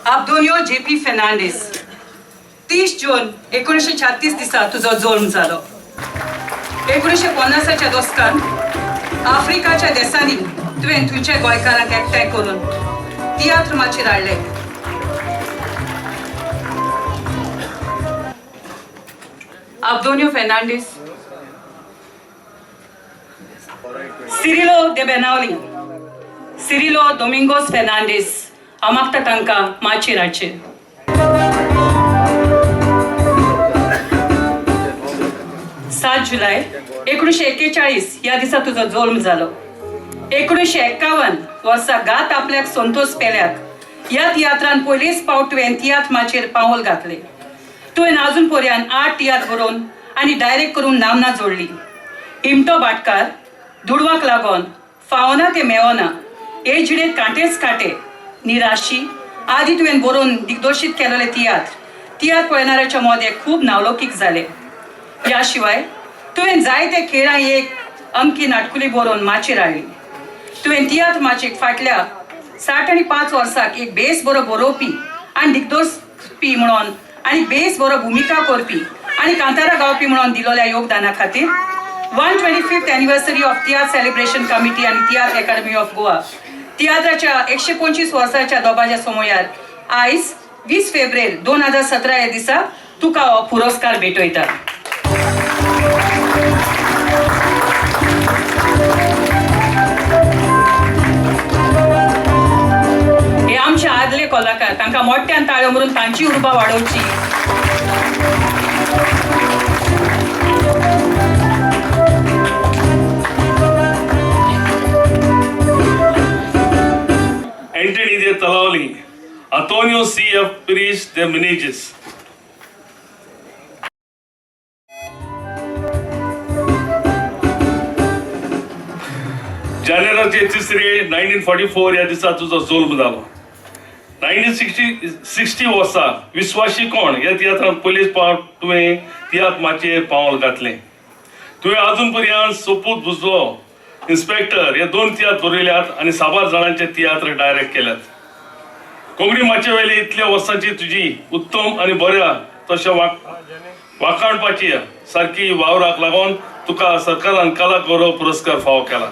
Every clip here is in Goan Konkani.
आब्दोनियो जे पी फेर्नांडीस, 30 जून 1936 दिसा तुजो जल्म जालो. 1950च्या दसकान आफ्रिकाच्या देशांनी तुवें तुमच्या गोंयकारांक एकठांय करून तियात्र माचयेर हाडले. आब्दोनियो फेर्नांडीस, सिरिलो दे बेनावली, सिरिलो दोमिंगोस फेर्नांडीस, हांव मागता तांकां माचयेर हाडचें. 7 जुलय 1941 ह्या दिसा तुजो जल्म जालो. 1951 वर्सा गात आपल्याक संतोष पेल्याक ह्या तियात्रान पयलीच फावट तुवें तियात्र माचयेर पावल घातले. तुवें अजून पर्यंत आठ तियात्र बरोवन आनी डायरेक्ट करून नामना जोडली. इमटो भाटकार, दुडवाक लागोन, फावना ते मेवना, हे जिणेंत कांटेच कांटे, निराशी आदी तुवें बरोवन दिग्दर्शीत केलेले तियात्र तियात्र पळयणाऱ्याच्या मदें खूब नावलौकीक जाले. ह्या शिवाय तुवें जायते खेळां एक अंकी नाटकुली बरोवन माचयेर हाडली. तुवें तियात्र माचयेक फाटल्या 65 वर्साक एक बेस बरो बरोवपी आनी दिग्दर्शपी म्हणून आनी बेस बरो भुमिका करपी आनी कांतारा गावपी म्हणून दिलोल्या योगदाना खातीर 125th anniversary of Tiatr Celebration Committee आनी तियात्र अकादमी ऑफ गोवा तियात्राच्या 125 वर्साच्या दोबाच्या समयार आयज 20 फेब्रेर 2017 ह्या दिसा तुका हो पुरस्कार भेटयता. हे आमचे आदले कलाकार, तांकां मोठ्यान ताळयो मारून तांची उर्बा वाडोवची. Anthony de Taloli, Antonio C. F. Pires de Menezes. जानेवारीचे तिसरे 1944 ह्या दिसा तुजो जल्म जालो. 1960 वर्सा विस्वाशी कोण ह्या तियात्रान पयलीच फावट तुवें तियात्र माचयेर पावल घातलें. तुवें अजून पर्यंत सोपूत बुजलो, इन्स्पेक्टर हे दोन तियात्र बरयल्यात आनी साबार जाणांचे तियात्र डायरेक्ट केल्यात. कोंकणी माचये वयली इतल्या वर्सांची तुजी उत्तम आनी बऱ्या तशें वाखाणपाची सारकी वावराक लागून तुका सरकारान कला गौरव पुरस्कार फावो केला.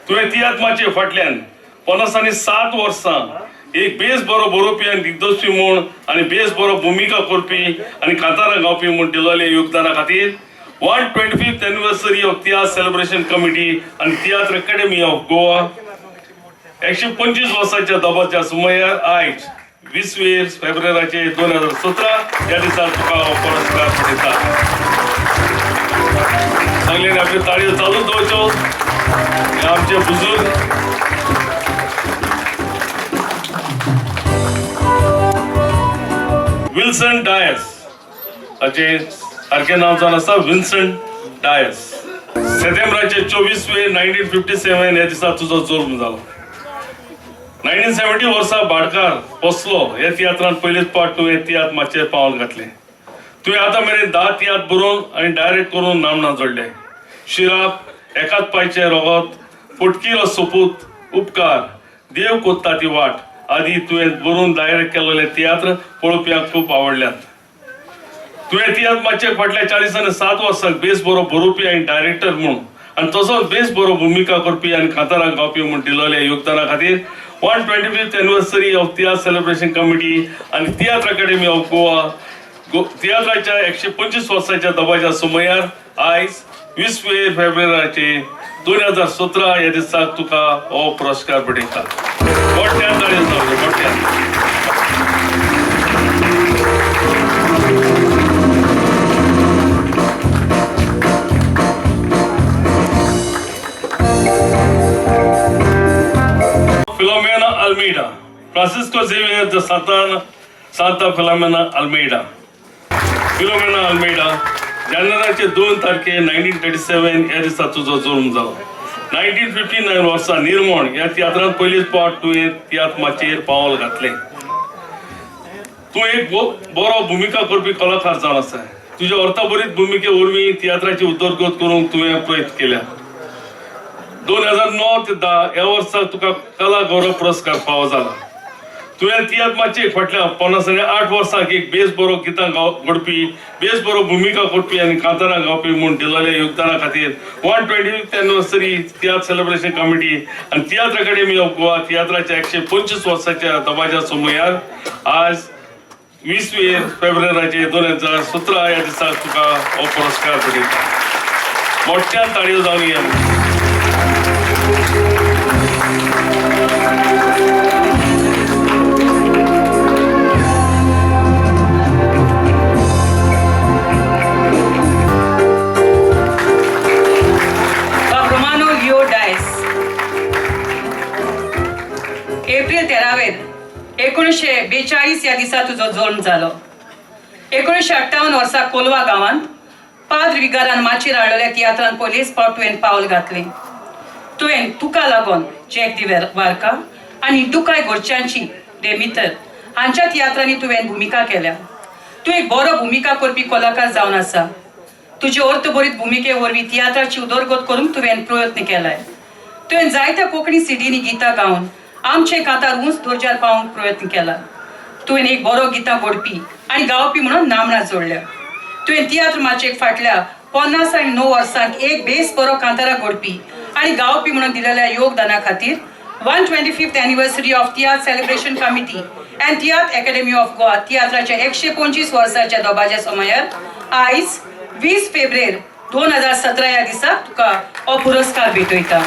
तुवें तियात्र माचये फाटल्यान 57 वर्सां एक बेस बरो बरोवपी आनी दिग्दर्शपी म्हूण आनी बेस बरो भुमिका करपी आनी कांतारां गावपी म्हूण दिलेल्या योगदाना खातीर 125th anniversary of Tiatr Celebration Committee आनी तियात्र अकॅडमी ऑफ गोवा 125 वर्साच्या दबाच्या सुमयार आयज 20 फेब्रुवारीचे 2017 ह्या दिसा तुका हो पुरस्कार दिता. सगळ्यांनी आपल्यो ताळयो चालूच दवरच्यो. हे आमचे बुजुर्ग. विल्सन डायस, ताचे सारकें नांव जावन आसा विन्संट डायस. सेप्टेंबराचे 24वे 1957 ह्या दिसा तुजो जल्म जालो. 1970 वर्सा भाटकार बसलो ह्या तियात्रान पयलीच फावट तुवें तियात्र माचयेर पावल घातलें. तुवें आतां मेरेन 10 तियात्र बरोवन आनी डायरेक्ट करून नामना जोडले. शिराप, एकाच पांयचें रोगत, फुटकिरो सोपूत, उपकार, देव कोत्ता ती वाट आदी तुवें बरोवन डायरेक्ट केलेले तियात्र पळोवप्यांक खूब आवडल्यात. तुवें तियात्र माचयेक फाटल्या 47 वर्सांक बेस बरो बरोवपी आनी डायरेक्टर म्हूण आनी तसोच बेस बरो भुमिका करपी आनी कांतारां गावपी म्हूण दिलेल्या योगदाना खातीर 125th anniversary of Tiatr Celebration Committee आनी तियात्र अकॅडमी ऑफ गोवा तियात्राच्या 125 वर्साच्या दबाच्या सुमयार आयज 20 फेब्रुवारीचे 2017 ह्या दिसाक तुका हो पुरस्कार भेटयता. मोठ्यान ताळयो जावच्यो, मोठ्यान. Filomena Almeida, Francisco Xavier de Santana, Santa Filomena Almeida. Filomena Almeida, जानेवारीचे 2 तारखे 1937 ह्या दिसा तुजो जल्म जालो. 1959 वर्सा निर्मोण ह्या तियात्रांत पयलीच फावट तुवें तियात्र माचयेर पावल घातलें. तूं एक बरो भुमिका करपी कलाकार जावन आसा. तुज्या अर्थभरीत भुमिके वरवीं तियात्राची उदरगत करूंक तुवें प्रयत्न केल्या. 2009 ते 10 ह्या वर्सा तुका कला गौरव पुरस्कार फावो जाला. तुवें तियात्र माचयेक फाटल्या 58 वर्सांक एक बेस बरो गितां घडपी, बेस बरो भुमिका करपी आनी कांतारां गावपी म्हूण दिलेल्या योगदाना खातीर 125th anniversary tiatr celebration committee आनी तियात्र अकॅडमी ऑफ गोवा तियात्राच्या 125 वर्साच्या दबाज्या समयार आज 20 फेब्रुवारीचे 2017 ह्या दिसा तुका हो पुरस्कार भेटयता. मोठ्यान ताळयो जावन ये. बाब रोमानो लिओ डायस, एप्रिल 13 1942 ह्या दिसा तुजो जल्म जालो. 1958 वर्सा कोलवा गांवांत पाद्र विगारान माचयेर हाडलेल्या तियात्रान पयलीच फावट तुवें पावल घातलें. तुवें तुका लागोन जॅक दी वारका आनी दुकाय घरच्यांची देमितर हांच्या तियात्रांनी तुवें भुमिका केल्या. तूं एक बरो भुमिका करपी कलाकार जावन आसा. तुजे अर्थभरीत भुमिके वरवीं तियात्राची उदरगत करूंक तुवें प्रयत्न केलाय. तुवें जायत्या कोंकणी सिडींनी गितां गावन आमचे कांतार उंच दर्ज्यार पावोवंक प्रयत्न केला. तुवें एक बरो गितां घडपी आनी गावपी म्हणून नामना जोडल्या. तुवें तियात्र माचयेक फाटल्या 59 वर्सांक एक बेस बरो कांतारां घडपी आनी गावपी म्हणून दिलेल्या योगदाना खातीर 125th anniversary of Tiatr celebration committee and Tiatr academy of Goa तियात्राच्या 125 वर्साच्या दबाज्या समयार आयज 20 फेब्रेर 2017 ह्या दिसा तुका हो पुरस्कार भेटयता.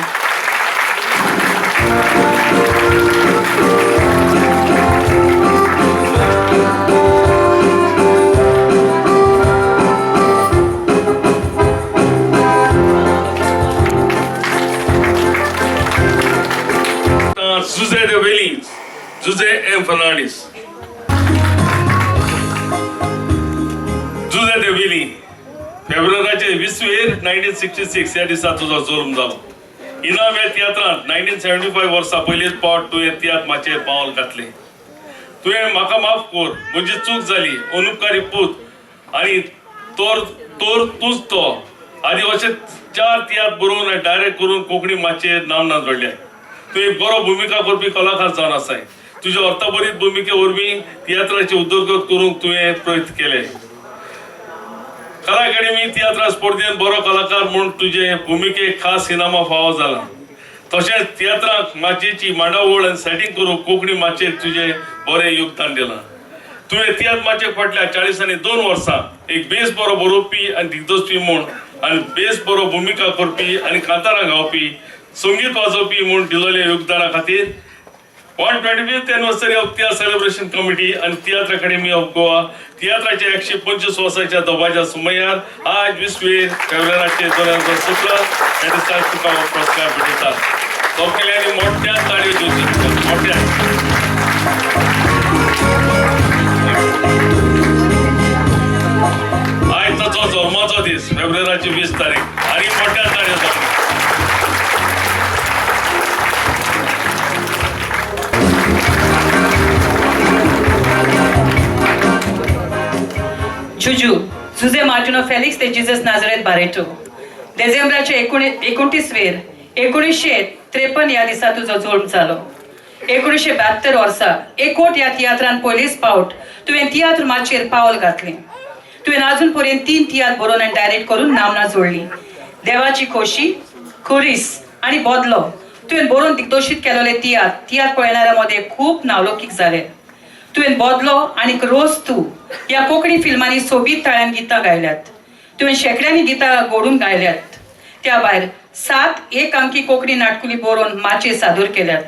Jose de Velins, Jose M Fernandes. Jose de Veli, फेब्रुवारीचे 20 1966 ह्या दिसा तुजो जल्म जालो. इनाम ह्या तियात्रांत 1975 वर्सा पयलीच फावट तुवें तियात्र माचयेर पावल घातलें. तुवें म्हाका माफ कर, म्हजी चूक जाली, अनुपकारी पूत आनी तोर तोर तूंच तो आदी अशे 4 तियात्र बरोवन आनी डायरेक्ट करून कोंकणी माचयेर नामना जोडल्या. तूं एक बरो भुमिका करपी कलाकार जावन आसाय. तुज्या अर्थभरीत भुमिके वरवीं तियात्राची उदरगत करूंक तुवें प्रयत्न केले. कला अकादमी तियात्रा स्पर्धेन बरो कलाकार म्हूण तुजे भुमिकेक खास इनामां फावो जाला. तशेंच तियात्राक माचयेची मांडावळ आनी सेटींग करूंक कोंकणी माचयेर तुजें बरें योगदान दिलां. तुवें तियात्र माचयेक फाटल्या 42 वर्सां एक बेस बरो बरोवपी आनी दिग्दर्शपी म्हूण आनी बेस बरो भुमिका करपी आनी कांतारां गावपी, संगीत वाजोवपी म्हूण दिलेल्या योगदाना खातीर 125th anniversary of Tiatr celebration committee आनी तियात्र अकॅडमी ऑफ गोवा तियात्राच्या 125 वर्साच्या दबाज्या समयार आज 20 फेब्रुवारीचे 2017 ह्या दिसा तुका हो पुरस्कार भेटयता. सगल्यांनी मोठ्यान ताळयो दिवच्यो तुका, मोठ्यान. आयज ताचो जल्माचो दीस, फेब्रुवारीची 20 तारीख, आनी मोठ्यान ताळयो जावंक. जुजू जुझे मार्टिनो फेलिक्स ते जिजस नाजरेत बारेटो, देझेंब्राचे 29 1953 ह्या दिसा तुजो जल्म जालो. 1972 वर्सा एकोट ह्या तियात्रान पयलीच फावट तुवें तियात्र माचयेर पावल घातलें. तुवें आजून पर्यंत 3 तियात्र बरोवन आनी डायरेक्ट करून नामना जोडली. देवाची खोशी, खुरीस आनी बदलो तुवें बरोवन दिग्दर्शीत केलेले तियात्र तियात्र पळयणाऱ्या मदें खूब नावलोकीक जाले. तुवें बदलो आनी रोज तूं ह्या कोंकणी फिल्मांनी सोबीत ताळ्यान गितां गायल्यात. तुवें शेंकड्यांनी गितां घडून गायल्यात. त्या भायर 7 एक अंकी कोंकणी नाटकुली बरोवन माचयेर सादूर केल्यात.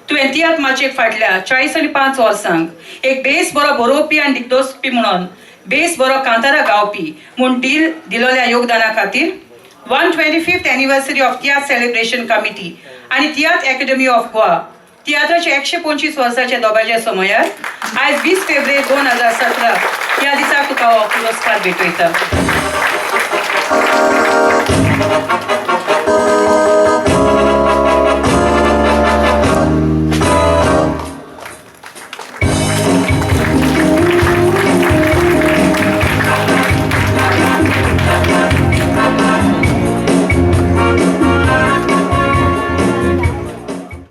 तुवें तियात्र माचयेक फाटल्या 45 वर्सांक एक बेस बरो बरोवपी आनी दिग्दर्शपी म्हणून बेस बरो कांतारां गावपी म्हूण दिलेल्या योगदाना खातीर 125th anniversary of Tiatr celebration committee आनी तियात्र अकॅडमी ऑफ गोवा तियात्राचे 125 वर्साच्या दबाज्या समयार आयज 20 फेब्रुवारी 2017 ह्या दिसा तुका हो पुरस्कार भेटयता.